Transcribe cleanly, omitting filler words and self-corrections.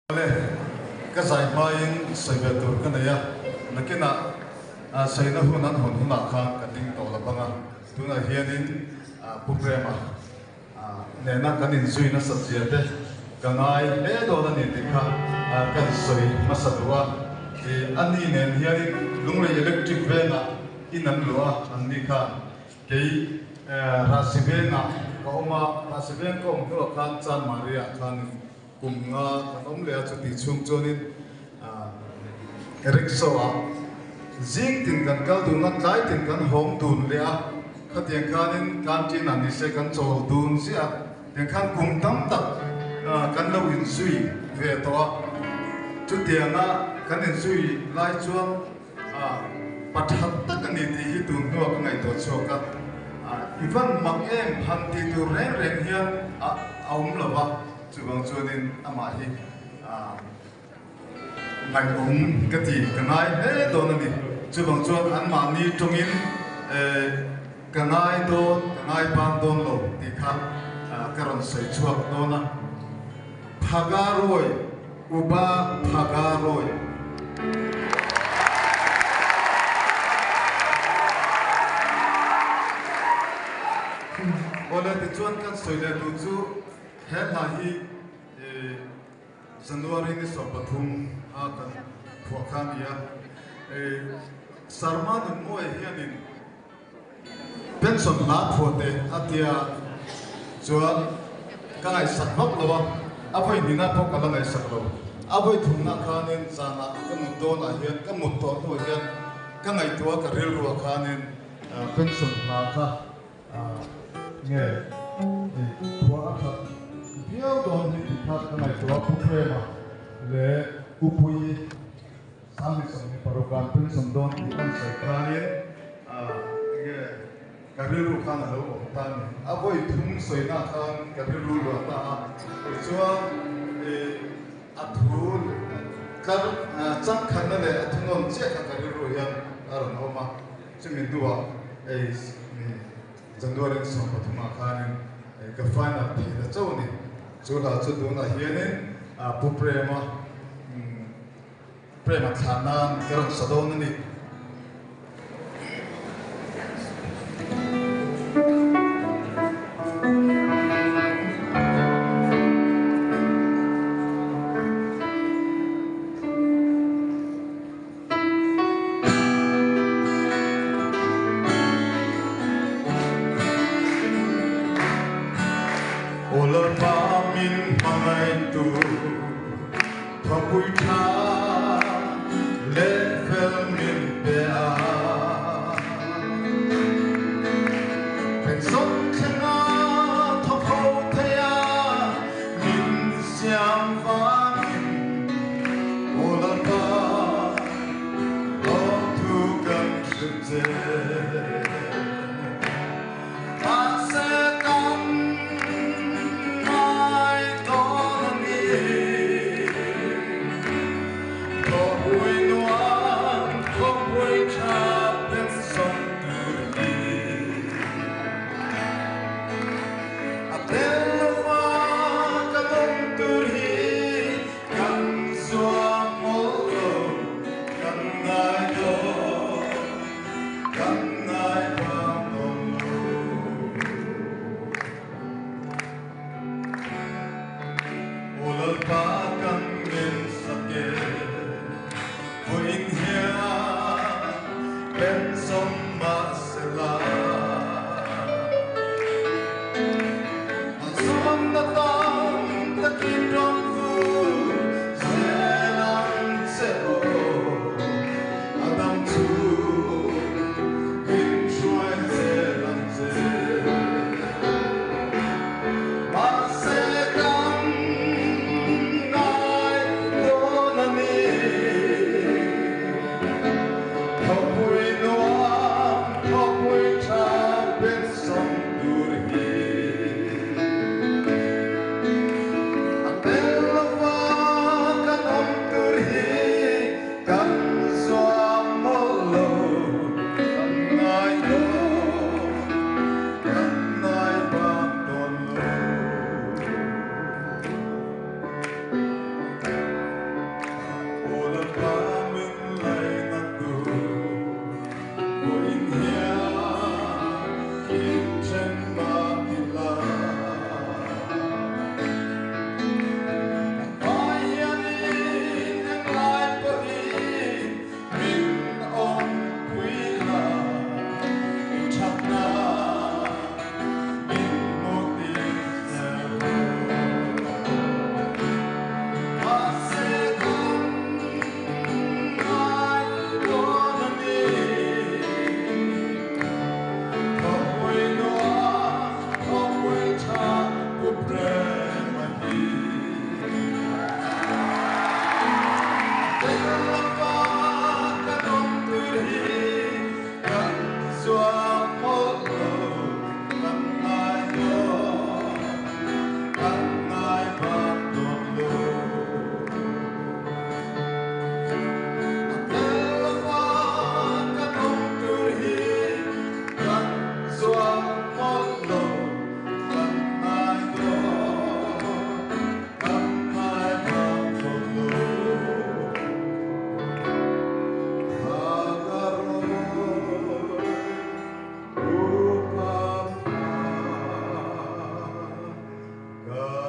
Awle, ka zai hmain sawi ve tur ka nei a, nakinah sawina hun an hawn hunah khan ka ding tawh lo bang a, tunah hianin Pu Prema nena kan inzui nasat zia te ka ngai hle dawn a ni tih kha kan sawi hmasa duh a, ani nen hianin Lunglei Electric vengah in an luah a, an ni khan kei Rahsi vengah ka awm a, Rahsi veng ka awm hnuah khan Chanmari-ah khanin Kum nga kan awm leh a, chutih chhung chuanin rickshaw-ah zing tin kan kal dun a, tlai tin kan hawng dun leh a, khatiang khanin canteen-ah ni se kan chawl dun ziah a, tiang khan kum tam tak kan lo inzui ve tawh a, chutianga kan inzui lai chuan Pa that tak a ni tih hi tun hnuah ka ngaihtuah chhuak a, i van mak em han tih tur reng reng hian a awm lo va, chuvang chuanin amah hi ngaihawm ka ti, ka ngai hle dawn a ni. Chuvang chuan anmahni tawngin ka ngai dawn, ka ngai bang dawn lo tih kha ka rawn sawi chhuak dawn a. Phagaroi, Upa Phagaroi. Awle tichuan kan sawi leh duh chu he hla hi January ni 13 a kan phuah kha a ni a. Sarma Nunmawia hianin Pension hla phuah teh a tia chuan ka ngaihsak vak lo a, a vawi hnihna pawh ka la ngaihsak lo. A vawi thumna khanin zanah ka mut dawnah hian ka mut tawh hnuah hian ka ngaihtuah ka rilruah khanin pension hla kha nge phuah a that viau dawn hi tih kha ka ngaihtuah a, Pu Prema leh U Puii. Sangni 26 an pension dawn tih kan sawi khanin enge ka rilru khan a lo awm ta a ni. A vawi thum sawina khan ka rilru luah ta a, tichuan a thu tlar changkhanna leh a thunawn chiah kha ka rilru hian a rawn awm a. Chumi hnuah ei January 13 ah khanin ka final thei ta chauh a ni. Chu hla chu tunah hianin Pu Prema Prema thlah nan ka rawn sa dawn a ni. Aw Lalpa min hmangaihtu. Thawpui tha leh fel min pe a. Pension thlenga thawk ho thei a min siam vangin Aw Lalpa lawmthu kan hrilh che. Mahse kan ngai dawn a ni. Khawpui nuam, khawpui tha pension tur hi. A tel lova kan awm tur hi kan zuam mawlh lo, kan ngai dawn. Kan God.